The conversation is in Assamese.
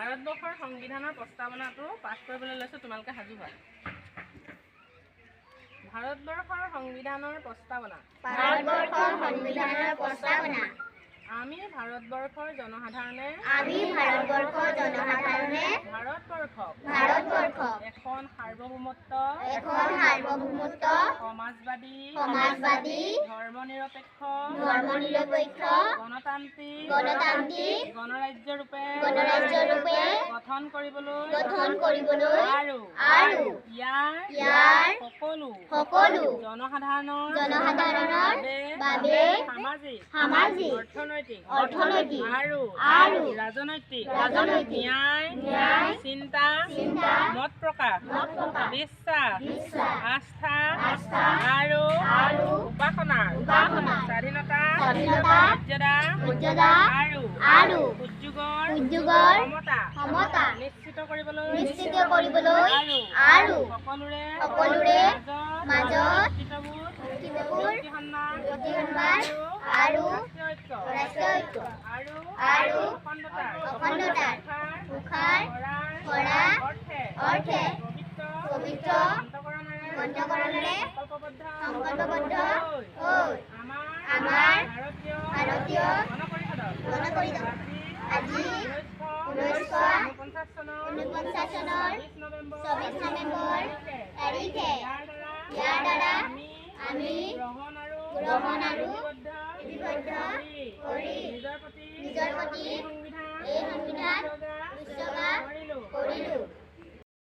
ভাৰতবৰ্ষৰ সংবিধানৰ প্ৰস্তাৱনাটো পাঠ কৰিবলৈ লৈছোঁ, তোমালোকে সাজু হোৱা। ভাৰতবৰ্ষৰ সংবিধানৰ প্ৰস্তাৱনা। ভাৰতবৰ্ষৰ সংবিধানৰ প্ৰস্তাৱনা। আমি ভাৰতবৰ্ষৰ জনসাধাৰণে, আমি ভাৰতবৰ্ষৰ জনসাধাৰণে, ভাৰতবৰ্ষক, ভাৰতবৰ্ষক এখন সাৰ্বভৌমত্ব, এখন সাৰ্বভৌমত্ব, সমাজবাদী, সমাজবাদী, ধৰ্মনিৰপেক্ষ, ধৰ্মনিৰপেক্ষ, গণতান্ত্ৰিক, গণতান্ত্ৰিক গণৰাজ্য ৰূপে, গণৰাজ্য ৰূপে গঠন কৰিবলৈ, গঠন কৰিবলৈ আৰু, আৰু ইয়াৰ, ইয়াৰ সকলো, সকলো জনসাধাৰণৰ, জনসাধাৰণৰ বাবে বাবে সামাজিক, সামাজিক, অৰ্থনৈতিক, অৰ্থনৈতিক আৰু, আৰু ৰাজনৈতিক, ৰাজনৈতিক ন্যায়, ন্যায়, চিন্তা, চিন্তা, মত প্ৰকাশ, মত প্ৰকাশ, বিশ্বাস, বিশ্বাস, আস্থা, আস্থা আৰু, আৰু উপাসনাৰ উপাসনাৰ স্বাধীনতা, স্বাধীনতা, মৰ্যাদা মৰ্যাদা আৰু, আৰু উদ্যোগৰ উদ্যোগৰ ক্ষমতা ক্ষমতা নিশ্চিত কৰিবলৈ, নিশ্চিত কৰিবলৈ আৰু, আৰু সকলোৰে, সকলোৰে মাজত মাজত ভ্ৰাতৃত্ববোধ, ভ্ৰাতৃত্ববোধ, ব্যক্তি সন্মান ব্যক্তি সন্মান আৰু ৰাষ্ট্ৰীয় ঐক্য ৰাষ্ট্ৰীয় ঐক্য আৰু, আৰু অখণ্ডতাৰ অখণ্ডতাৰ ৰক্ষাৰ ৰক্ষাৰ কৰাৰ কৰা অৰ্থে অৰ্থে পবিত্ৰ পবিত্ৰ অন্তঃকৰণেৰে অন্তঃকৰণেৰে সংকল্পবদ্ধ সংকল্পবদ্ধ হৈ হৈ আমাৰ, আমাৰ ভাৰতীয় ভাৰতীয় গণপৰিষদত গণপৰিষদত আজি আজি 1949 চনৰ 1949 চনৰ 24 নৱেম্বৰ 24 নৱেম্বৰ তাৰিখে তাৰিখে ইয়াৰ দ্বাৰা ইয়াৰ দ্বাৰা আমি আমি গ্ৰহণ আৰু গ্ৰহণ